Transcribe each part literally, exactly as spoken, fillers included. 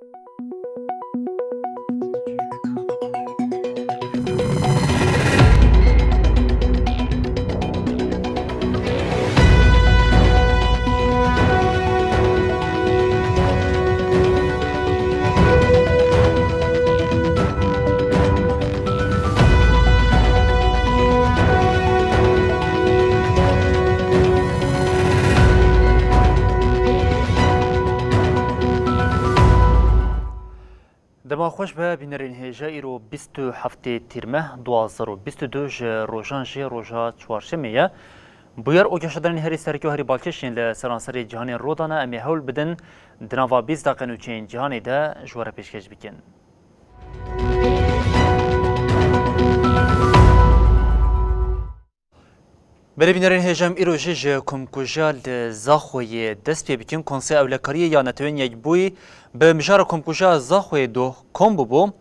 Dema xweş be, bînerên hêja, îro bîst û heftê Tîrmeh du hazar û bîst û du ji rojan jê roja çarşemê ye. Bûyer û geşedanên herî serkê û herî balkêş yên li seranserê cîhanê rû dane, em ê hewl bidin di nava bîst deqe nûçeyên cîhanê de ji we re pêşkêş bikin. Belê bînerên hêja, em îro jî ji komkujiya li Zaxoyê dest pê bikin. Konseya Ewlekariyê ya Netewên Yekbûyî bi mijara komkujiya Zaxoyê doh kom bûbû.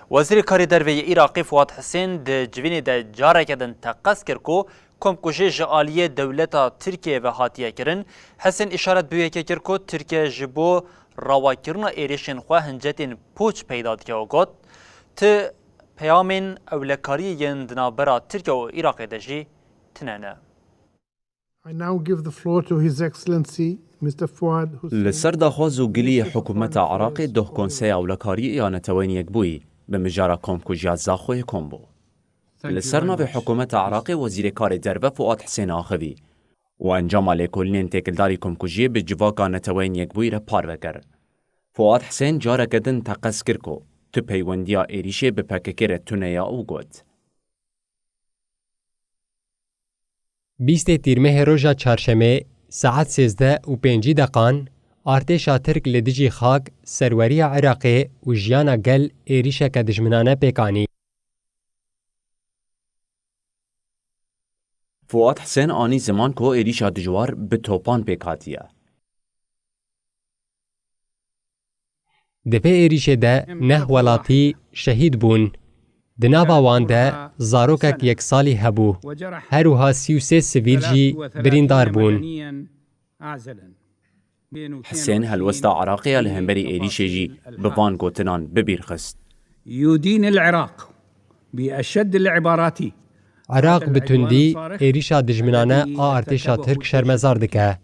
Wezîrê Karê Derve yê Iraqê Fuat Hisên di civînê de careke din teqez kir ku komkujî ji aliyê dewleta Tirkiyeyê ve hatiye kirin. Hisên îşaret bi wê yekê kir ku Tirkiye ji bo rawakirina êrişên xwe hincetên pûç peyda dike û got, Ti peyamên ewlekariyê yên di navbera Tirkiye û Iraqê de jî tune ne. I now give the floor to His Excellency Mister Fuad Hussein. Li ser daxwaz û giliyê hikûmeta Iraqê doh Konseya Ewlekariyê ya Neteweyên Yekbûyî bi mijara komkujiya Zaxoyê kom bû. Li ser navê hikûmeta Iraqê Wezîrê Karê Derve Fuad Hisên axivî û encama lêkolînên têkildarî komkujiyê bi civaka Neteweyên Yekbûyî re parve kir. Fuad Hisên careke din teqez kir ku tu peywendiya êrîşê bi P K K re tune ya û got, Bîstê Tîrmehê roja çarşemê saet sêzdeh û pêncî deqan artêşa Tirk li dijî xak, serweriya Iraqê û jiyana gel êrîşeke dijminane pêk anî. Fuat Hisên anî ziman ku êrîşa dijwar bi topan pêk hatiye. Di vê êrîşê de neh welatî şehîd bûn. Di nava wan de zarokek yek salî hebû. Her wiha sî û sê sivîl jî birîndar bûn. Hisên helwesta Iraqê ya li hemberî êrîşê jî bi van gotinan bi bîr xist. يدين العراق بأشد العبارات. Iraq bi tundî êrîşa dijminane a artêşa Tirk şermezar dike.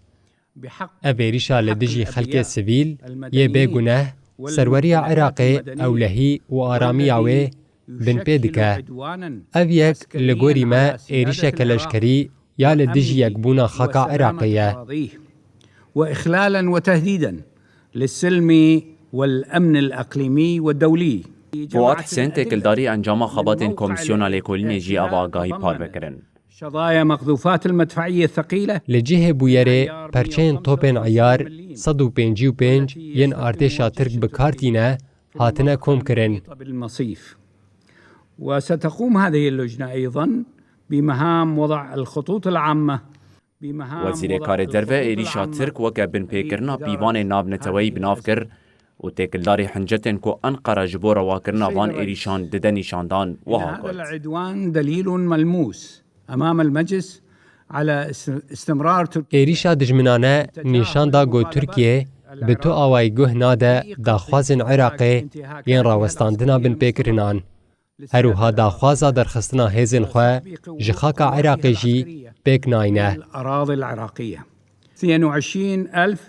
Ev êrîşa li dijî xelkê sivîl yê bê guneh, serweriya Iraqê, ewlehî û aramiya wê binpê dike. Ev yek li gorî me êrîşeke leşkerî ya li dijî yekbûna xaka Iraqê ye. وإخلالا وتهديدا للسلم والأمن الإقليمي والدولي. Fuat Hisên, têkildarî encama xebatên Komîsyona Lêkolînê jî ev agahî parve kirin. شظايا مقذوفات المدفعية الثقيلة. Li cihê bûyerê perçeyên topên eyar sed û pêncî û pênc yên artêşa Tirk bi kar tîne, hatine komkirin. بالمصيف. وستقوم هذه اللجنة أيضا بمهام وضع الخطوط العامة. Wezîrê Karê Derve êrîşa Tirk weke binpêkirina pîvanên navneteweyî bi nav kir û têkildarî hincetên ku Enqere ji bo rewakirina van êrîşan dide nîşandan wiha got. العدوان دليل ملموس أمام المجلس على است-، استمرار تركيا. Êrîşa dijminane nîşan da ku Tirkiye bi tu awayî guh nade daxwazên Iraqê yên rawestandina binpêkirinan. Her wiha daxwaza derxistina hêzên xwe ji xaka Iraqê jî pêk nayne. الأراضي العراقية. اثنين وعشرين ألف.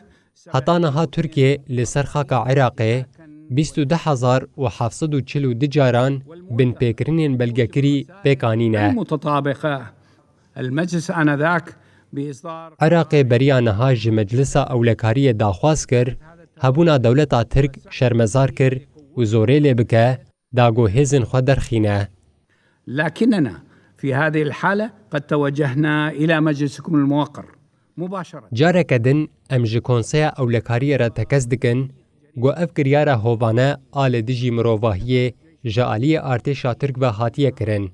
Heta niha Tirkiye li ser xaka Iraqê bîst û du hezar û heft sed û çil û du caran binpêkirinên belgekirî pêk anîne. المتطابقة. المجلس آنذاك بإصدار. Iraqê beriya niha ji Meclisa Ewlekariyê daxwaz kir, hebûna dewleta Tirk şermezar kir û zorê lê bike, da ku hêzên xwe derxîne. لكننا في هذه الحالة قد توجهنا إلى مجلسكم الموقر مباشرة. Careke din em ji Konseya Ewlekariyê re tekez dikin ku ev kiryara hovane a li dijî mirovahiyê ji aliyê artêşa Tirk ve hatiye kirin.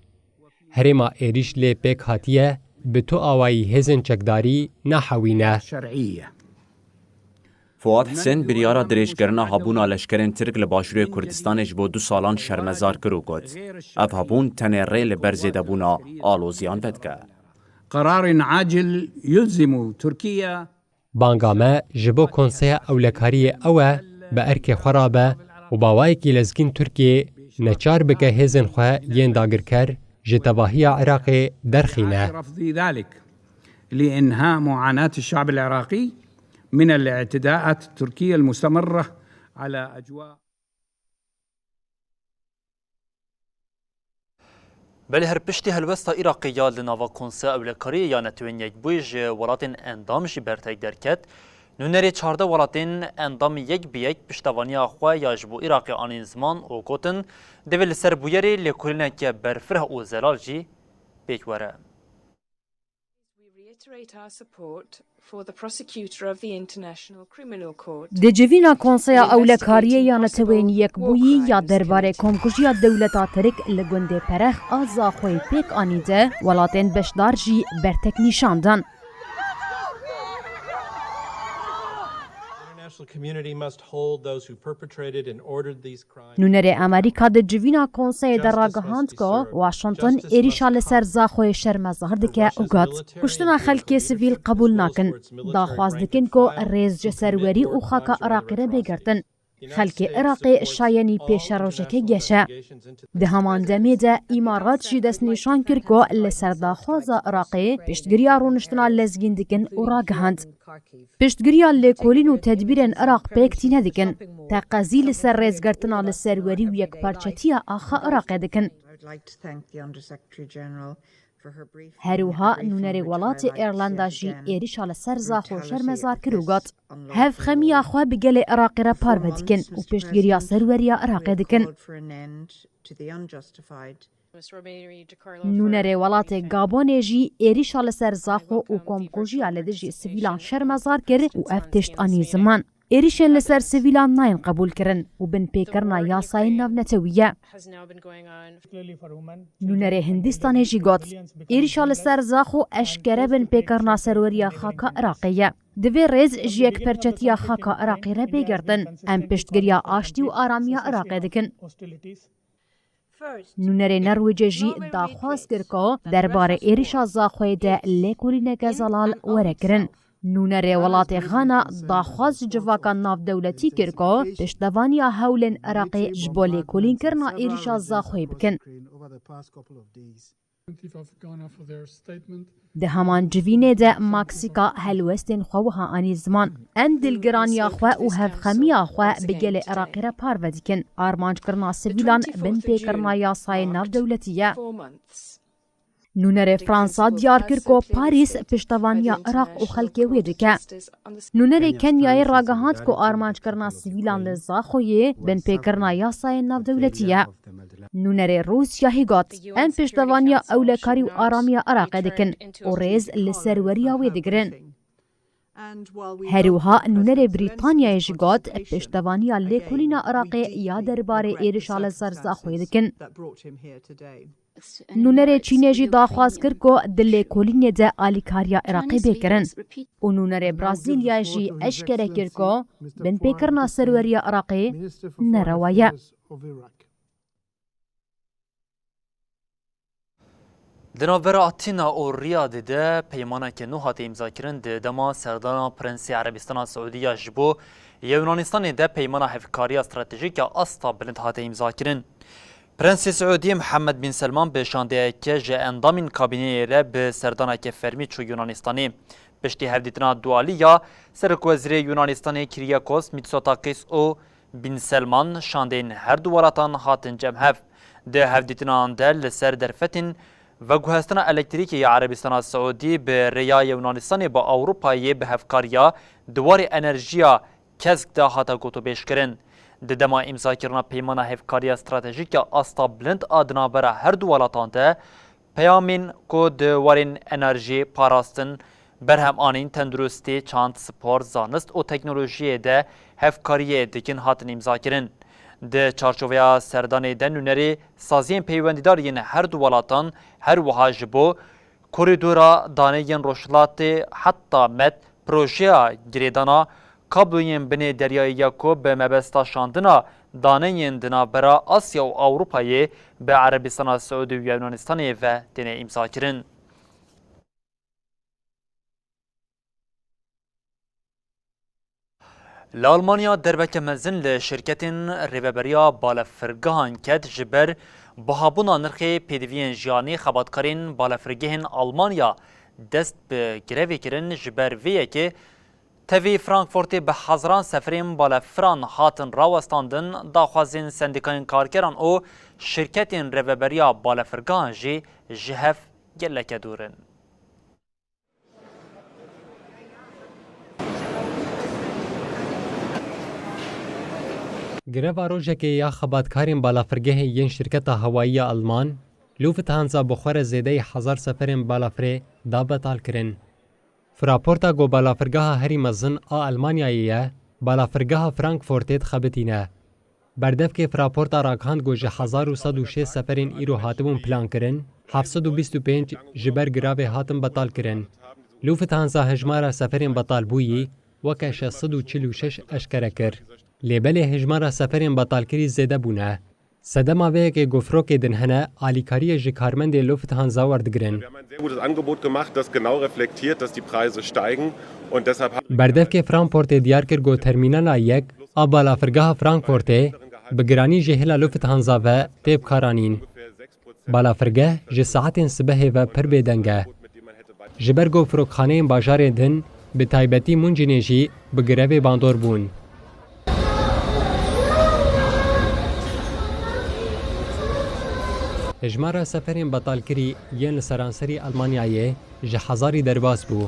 Herêma êrîş lê pêk hatiye, bi tu awayî hêzên çekdarî nahewîne. شرعية. Fuat Hisên biryara dirêjkirina hebûna leşkerên Tirk li Başûrê Kurdistanê ji bo du salan şermezar kir û got, Ev hebûn tenê rê li ber zêdebûna aloziyan vedike. قرار عاجل يلزم تركيا. Banga me ji bo Konseya Ewlekariyê ew e, bi erkê xwe rabe û bi awayekî lezgîn Tirkiyê neçar bike hêzên xwe yên dagirker ji tevahiya Iraqê derxîne. رفض ذلك لإنهاء معاناة الشعب العراقي من الاعتداءات التركية المستمرة على أجواء Belê her piştî helwesta Iraqê ya li nava Konseya Ewlekariyê ya Netewên Yekbûyî ji welatên endam jî bertek derket, nûnerê çardeh welatên endam yek bi yek piştevaniya xwe ya ji bo Iraqê anîn ziman û gotin, divê li ser bûyerê lêkolîneke berfireh û zelal jî pêk were. We reiterate our support for the prosecutor of the International Criminal Court. Di civîna Konseya Ewlekariyê ya Netewên Yekbûyî ya derbarê komkujiya dewleta Tirk li gundê Perex a Zaxoyê pêk anî de, welatên beşdar jî bertek nîşan dan. International community must hold those who perpetrated and ordered these crimes. Nûnerê Amerîka di civîna konseyê de ragihand ku Washington êrîşa li ser Zaxoyê şermezar dike û got, kuştina xelkê sivîl qebûl nakin. Daxwaz dikin ku rêz ji serwerî û xaka Iraqê re bê girtin. Xelkê Iraqê şayenî pêşerojeke geş e. Di heman demê de Îmarat jî destnîşan kir ku li ser daxwaza Iraqê piştgiriya rûniştina lezgîn dikin û ragihand, piştgiriya lêkolîn û tedbîrên Iraq pêk tîne dikin. Teqezî li ser rêzgirtina li serwerî û yekparçetiya axa Iraqê dikin. Her wiha nûnerê welatê Îrlanda jî êrîşa li ser Zaxo şermezar kir û got, hevxemiya xwe bi gelê Iraqê re parve dikin û piştgiriya serweriya Iraqê dikin. Nûnerê welatê Gabonê jî êrîşa li ser Zaxo û komkujiya li dijî sivîlan şermezar kir û ev tişt anî ziman. Êrîşên li ser sivîlan nayên qebûlkirin û binpêkirina yasayên navnetewî ye. Nûnerê Hindistanê jî got, êrîşa li ser Zaxo eşkere binpêkirina serweriya xaka Iraqê ye. Divê rêz ji yekperçetiya xaka Iraqê re bê girtin. Em piştgiriya aştî û aramiya Iraqê dikin. Nûnerê Norwêcê jî daxwaz kir ku derbarê êrîşa Zaxoyê de lêkolîneke zelal were kirin. Nûnerê welatê Xana daxwaz ji civaka navdewletî kir ku piştevaniya hewlên Iraqê ji bo lêkolînkirina êrîşa Zaxoyê bikin. Di heman civînê de Meksîka helwestên xwe wiha anî ziman, em dilgiraniya xwe û hevxemiya xwe bi gelê Iraqê re parve dikin. Armanckirina sivîlan binpêkirina yasayên navdewletî ye. Nûnerê Fransa diyar kir ku Parîs piştevaniya Iraq û xelkê wê dike. Nûnerê Kenyayê ragihand ku armanckirina sivîlan li Zaxoyê binpêkirina yasayên navdewletî ye. Nûnerê Rûsya hî got, em piştevaniya ewlekarî û aramiya Iraqê dikin û rêz li serweriya wê digirin. Her wiha nûnerê Brîtanyayê jî got, piştevaniya lêkolîna Iraqê ya derbarê êrişa li ser Zaxoyê dikin. Nûnerê Çînê jî daxwaz kir ku di lêkolînê de alîkariya Iraqê bê kirin û nûnerê Brazîlyayê jî eşkere kir ku binpêkirina serweriya Iraqê nerewa ye. Di navbera Atîna û Riyadê de peymaneke nû hate îmzakirin di dema serdana Prensê Erebistana Siûdî ya ji bo Yewnaanistanê de peymana hevkariya stratejîk ya asta bilind hate îmzakirin. Prensê Siûdiyê Mihemed Bin Selman bi şandeyeke ji endamên kabîneyê re bi serdaneke fermî çû Yunanistanê. Piştî hevdîtina dualî ya Serokwezîrê Yunanistanê Kyriakos Mitsotakis û Bin Selman şandeyên her du welatan hatin cem hev. Di hevdîtinan de li ser derfetên veguhestina elektrîkê ya Erebistana Siûdî bi rêya Yunanistanê bi Ewropayê bi hevkariya di warê enerjiya kesk de hate gotûbêjkirin. Di dema îmzakirina peymana hevkariya stratejîk ya asta bilind a di navbera her du welatan de, peyamên ku di warên enerjiyê, parastin, berhemanîn, tenduristî, çand, spor, zanist û teknolojiyê de hevkariyê dikin hatin îmzakirin. Di çarçoveya serdanê de nûnerê saziyên peywendîdar yên her du welatan her wiha ji bo Korîdora danê yên Rojhilatê heta Med, projeya girêdana kabloyên binê deryayî ya ku bi mebesta şandina daneyên di navbera Asya û Ewropayê bi Erebistana Siûdî û Yunanistanê ve têne îmzakirin. Li Almanya derbeke mezin li şirketên rêveberiya balafirgehan ket ji ber bihabûna nirxê pêdiviyên jiyanî. Xebatkarên balafirgehên Almanya dest bi grevê kirin. Ji ber vê yekê tevî Frankfurtê bi hezaran seferên balafiran hatin rawestandin, daxwazên sendîkayên karkeran û şirketên rêveberiya balafirgehan jî ji hev geleke dûr in. Greva rojekê ya xebatkarên balafirgehê yên şirketa hewayî ya Alman, Lufthansa bi xwe re zêdeyî hezar seferên balafirê da betal kirin. Fraporta ku balafirgeha herî mezin a Almanyayê ye, balafirgeha Frankfurtê dixebitîne. Berdevkê Fraporta ragihand ku ji hezar û sed û şêst seferên îro hatibûn plankirin, heft sed û bîst û pênc ji ber giravê hatin betalkirin. Lufthansa hejmara seferên betalbûyî weke şeş sed û çil û şeş eşkere kir. Lê belê hejmara seferên betalkirî zêde bûne. Sedema vê yekê ku firokê din hene, alîkariyê ji karmendê Lufthansa werdigirin. Wir haben ein sehr gutes Angebot gemacht, das genau reflektiert, dass die Preise steigen. Und deshalb haben Berdevkê Frankfurtê diyar kir ku termînala yek a balafirgeha Frankfurtê bi giranî ji hêla Lufthansa ve tê bikaranîn. Balafirgeh ji saetên sibehê ve pir bêdeng e. Ji ber ku firokxaneyên bajarê din, bi taybetî Muncînê jî bi grevê bandor bûn. Hejmara seferên betalkirî yên li seranserî Almanyayê ji hezarî derbas bû.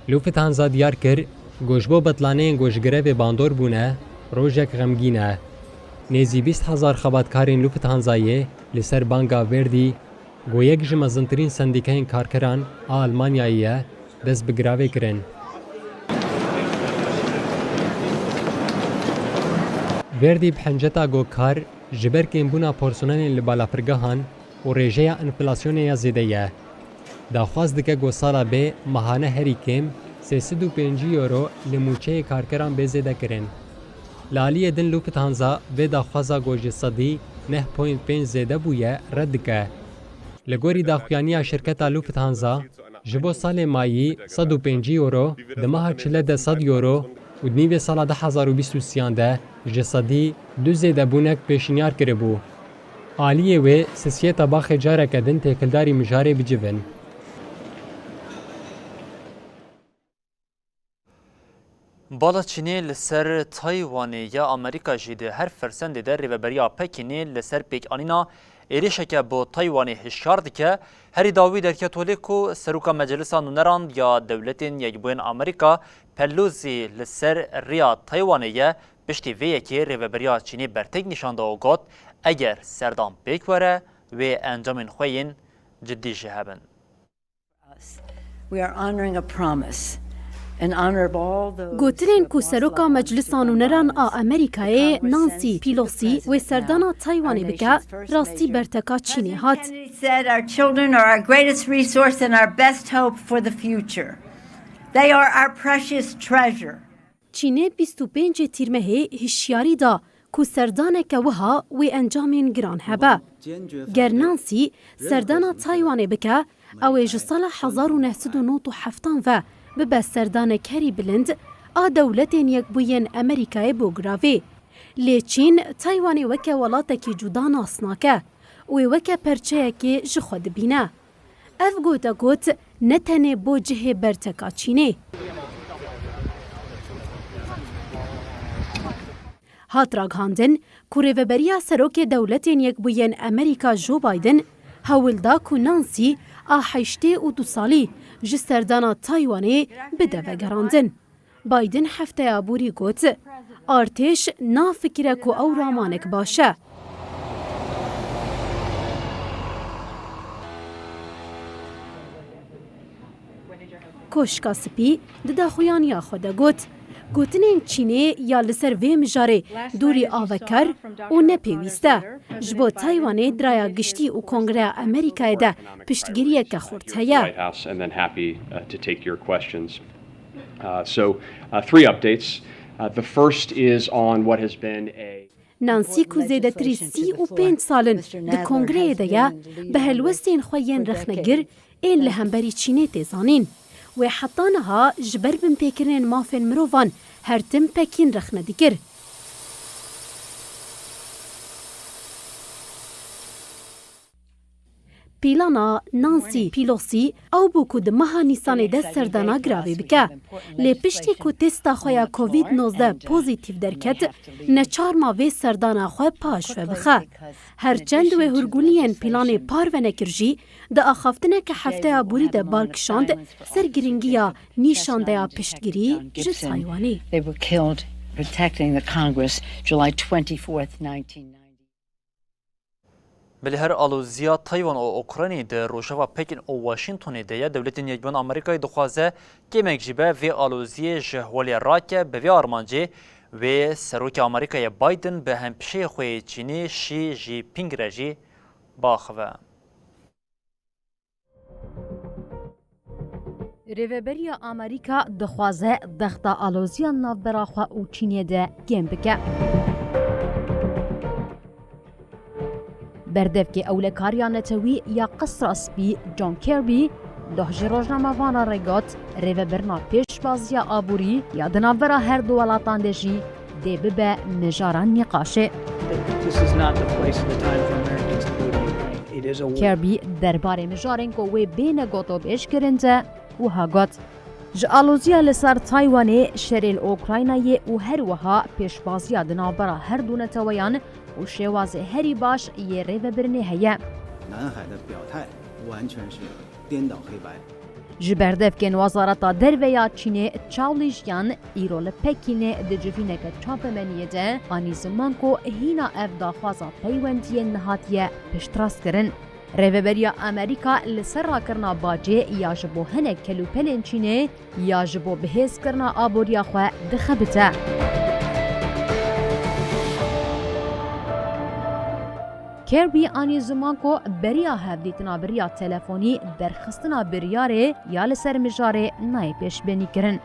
Lufthansa diyar kir ku ji bo betlaneyên ku ji grevê bandor bûne, rojek xemgîn e. Nêzî bîst hezar xebatkarên Lufthansayê li ser banga Verdi, ku yek ji mezintirîn sendîkeyên karkeran a Almanyayê ye, dest bi giravê kirin. Verdi bi hinceta ku kar ji ber kêmbûna personelên li balafirgehan û rêjeya enflasyonê ya zêde ye. Daxwaz dike ku sala bê mehane herî kêm sê sed û pêncî euro li mûçeyê karkeran bê zêdekirin. Li aliyê din Lufthansa vê daxwaza ku ji sedî neh point pênc zêde bûye red dike. Li gorî daxuyaniya şirketa Lufthansa, ji bo salê mayî sed û pêncî euro, di meha çile de sed euro û di nîvê sala du hezar û bîst û sêyan de ji sedî du zêdebûnek pêşinyar kiribû. Aliyê wê sisiyê tebaxê careke din têkildarî mijarê bicivin. Bala Çînê li ser Taywanê ya Amerîka jî di her fersendê de Rêveberiya Pekînê li ser pêkanîna êrişeke bo Taywanê hişyar dike. Herî dawî derket holê ku Seroka Meclisa Nûneran ya Dewletên Yekbûyên Amerîka Pelosi li ser rêya Taywanê ye. Piştî vê yekê Rêveberiya Çînê bertek nîşan da û got, eger serdan pêk were, wê encamên xwe yên cidî jî hebin. We are honoring a promise in honor of all those Gotinên ku Seroka Meclisa Nûneran a Amerîkayê, Nancy Pelosi, wê serdana Taywanê bike, rastî berteka Çînê hat. Kennedy said, our children are our greatest resource and our best hope for the future. They are our precious treasure. Çînê bîst û pêncê Tîrmehê hişyarî da ku serdaneke wiha wê encamên giran hebe. Ger Nancy serdana Taywanê bike, ew ê ji sala hezar û neh sed û nod û heftan ve bibe serdanekerî bilind a Dewletên Yekbûyên Amerîkayê bo giravê. Lê Çîn Taywanê weke welatekî cuda nas nake û ê weke perçeyekê ji xwe dibîne. Ev gote got ne tenê bo cihê berteka Çînê. Hat ragihandin ku Rêveberiya Serokê Dewletên Yekbûyên Amerîka Joe Biden hewl da ku Nancy a heştê û du salî ji serdana Taywanê bide vegerandin. Biden hefteya borî got, artêş nafikire ku ew ramanek baş e. Koşka Spî di daxuyaniya xwe de got, gotinên Çînê ya li ser vê mijarê dûrî avekar û nepêwîst e. Ji bo Taywanê di raya giştî û Kongreya Amerîkayê de piştgiriyeke xurt heye. White House and then happy, uh, to take your questions. Uh, so, uh, three updates. Uh, the first is on what has been a Nancy ku zêdetirî sî û pênc sal in di kongreyê de ye, bi helwestên xwe yên rexnegir ên li hemberî Çînê tê zanîn. Wê heta niha ji ber binpêkirinên mafên mirovan Her tim Pekîn rexne dikir. Pîlana Nancy Pelosi ew bû ku di meha Nîsanê de serdana giravê bike. Lê piştî ku testa xwe ya Covid nozdeh pozîtîf derket, neçar ma vê serdana xwe paş ve bixe. Her çend wê hûrguliyên pîlanê parve nekir jî, di axaftineke hefteya borî de bar kişand ser giringiya nîşandeya piştgirî ji Taywanê. They were killed protecting the Congress, July twenty-fourth, nineteen ninety. Belê her aloziya Taywan û Ukraynê di rojeva Pekîn û Washingtonê de ye. Dewletên Yekbûn Amerîkayê dixwaze kêmek jî be vê aloziyê ji holê rake. Bi vê armancê wê Serokê Amerîkayê Biden bi hempişeyê xwe yê Çînê Xi Jinping re jî biaxive. Rêveberiya Amerîka dixwaze dexta aloziya navbera xwe û Çînê de kêm bike. Berdevkê ewlekariya netewî ya Qesra Spî John Kirby doh ji rojnamevanan re got, rêvebirina pêşbaziya aborî ya di navbera her du welatan de jî dê bibe mijara nîqaşê. This is not the place and the time for Americans to go to Ukraine. It is a war. Kirby derbarê mijarên ku wê bêne gotobêj kirin de wiha got, ji aloziya li ser Taywanê, şerê li Ukraynayê û her wiha pêşbaziya di navbera her du neteweyan û şêwazê herî baş yê rêvebirinê heye. 南海的表态完全是颠倒黑白。 Ji berdevkên Wezareta Derve ya Çînê Chao Lijian îro li Pekînê di civîneke çapemeniyê de anî ziman ku hîna ev daxwaza peywendiyên nehatiye piştrast kirin. Rêveberiya Amerîka li ser rakirina bacê ya ji bo hinek kelûpelên Çînê ya ji bo bihêzkirina aboriya xwe dixebite. Kirby anî ziman ku beriya hevdîtina bi riya telefonî derxistina biryarê ya li ser mijarê nayê pêşbînîkirin.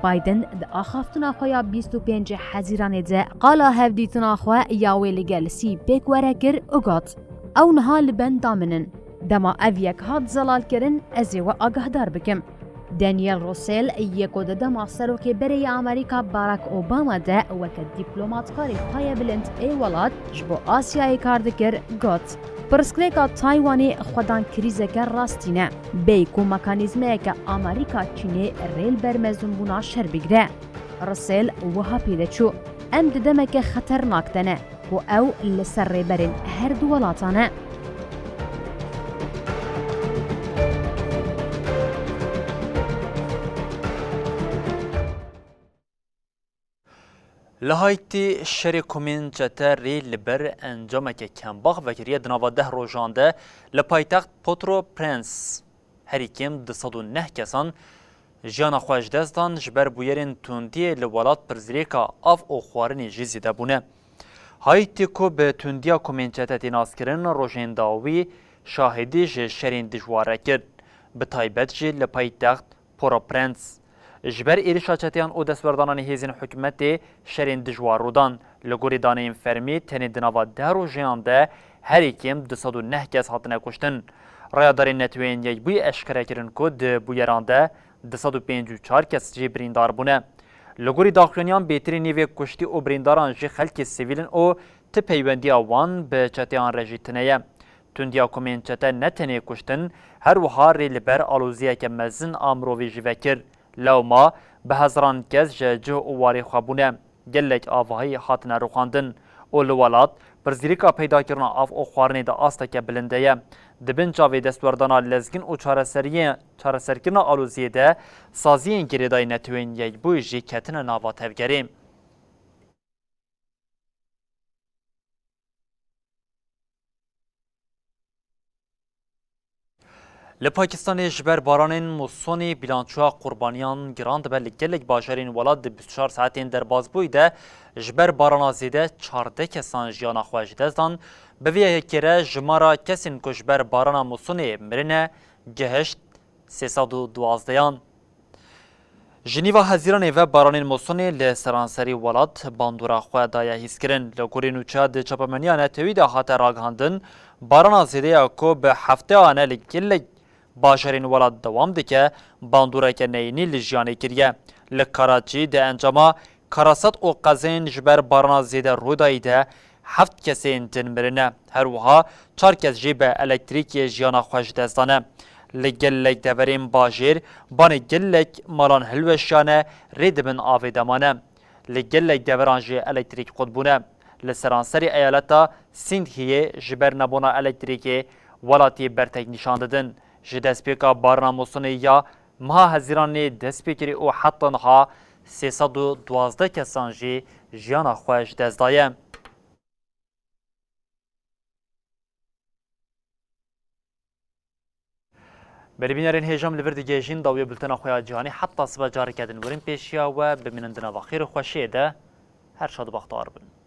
Biden di axaftina xwe ya bîst û pêncê Hezîranê de qala hevdîtina xwe ya wê li gel Xi pêk were kir û got, ew niha li benda min in. Dema ev yek hat zelalkirin, ez ê we agahdar bikim. Daniel Russell yê ku di dema serokê berê yê Amerîka Barack Obama de weke dîplomatkarê payebilind ê welat ji bo Asyayê kar dikir, got, pirsgirêka Taywanê xwedan krîzeke rastî ne. Bêyî ku mekanîzmayeke Amerîka Çînê rê li ber mezinbûna şer bigire. Russell wiha pê de çû, em di demeke xeternak de ne. Ku ew li ser rêberên her du welatan e. Li Haîtî şerê komên çete rê li ber encameke kembax vekiriye. Di nava deh rojan de li paytext Port-au-Prince herî kêm du sed û neh kesan jiyana xwe ji dest dan, ji ber bûyerên tundiyê li welat pirsgirêka av û xwarinê jî zêde bûne. Haîtî ku bi tundiya komên çete tê naskirin, rojên dawî şahidî ji şerên dijwar re kir, bi taybet jî li paytext Port-au-Prince. Ji ber êrişa çeteyan û destwerdananê hêzên hikûmetê şerên dijwar rû dan. Li gorî daneyên fermî, tenê di nava deh rojeyan de herî kêm du sed û neh kes hatine kuştin. Rayedarên Neteweyên Yekbûyî eşkere kirin ku di bûyeran de du sed û pêncî û çar kes jî birîndar bûne. Li gorî daxuyaniyan, bêtirî nîvê kuştî û birîndaran jî xelkê sivîl in û ti peywendiya wan bi çeteyan re jî tune ye. Tundiya komên çete ne tenê kuştin, her wiha rê li ber aloziyeke mezin a mirovî jî vekir. Lewma bi hezaran kes ji cih û warê xwe bûne. Gelek avahî hatine rûxandin û li welat pirsgirêka peydakirina av û xwarinê di asteke bilind de ye. Di bin çavê destwerdana lezgîn û çareseriyê, çareserkirina aloziyê de saziyên girêdayî Netewên Yekbûyî jî ketine nava tevgerê. Li Pakistanê ji ber baranên musonê bîlançoya qurbaniyan giran dibe. Li gelek bajarên welat di bîst û çar saetên derbasbûyî de ji ber barana zêde çardeh kesan jiyana xwe ji dest dan. Bi vê yekê re jimara kesên ku ji ber barana musonê mirine gihişt sê sed û duwazdehan. Ji nîva Hezîranê ve baranên musonê li seranserî welat bandora xwe daye hîskirin. Li gorî nûçeya di çapemeniya netewî de hate ragihandin, barana zêde ya ku bi hefteyan e li gelek bajarên welat dewam dike, bandoreke neyînî li jiyanê kiriye. Li Karaçî di encama Karasat û qezên ji ber barana zêde Rûdayî de heft kesên din mirine. Her wiha çar kes jî bi elektrîkê jiyana xwe ji dest dane. Li gelek deverên bajêr banê gelek malan hilweşiyane rê di bin avê de mane. Li gelek deveran jî elektrîk qut bûne. Li seranserî eyaleta Sindhiyê ji ber nebûna elektrîkê welatî bertek nîşan didin. Ji destpêka barana Mûsinê ya meha Hezîranê dest pê kirî û heta niha sê sed û duwazdeh kesan jî jiyana xwe ji dest daye. Berîbînerên hêja, em li vir digihêjin dawiyê bultena xwe ya cîhanî, heta sibe careke din werin pêşiya we, bimînin di nava xêr û xweşiyê de, her şad û bextewar bin.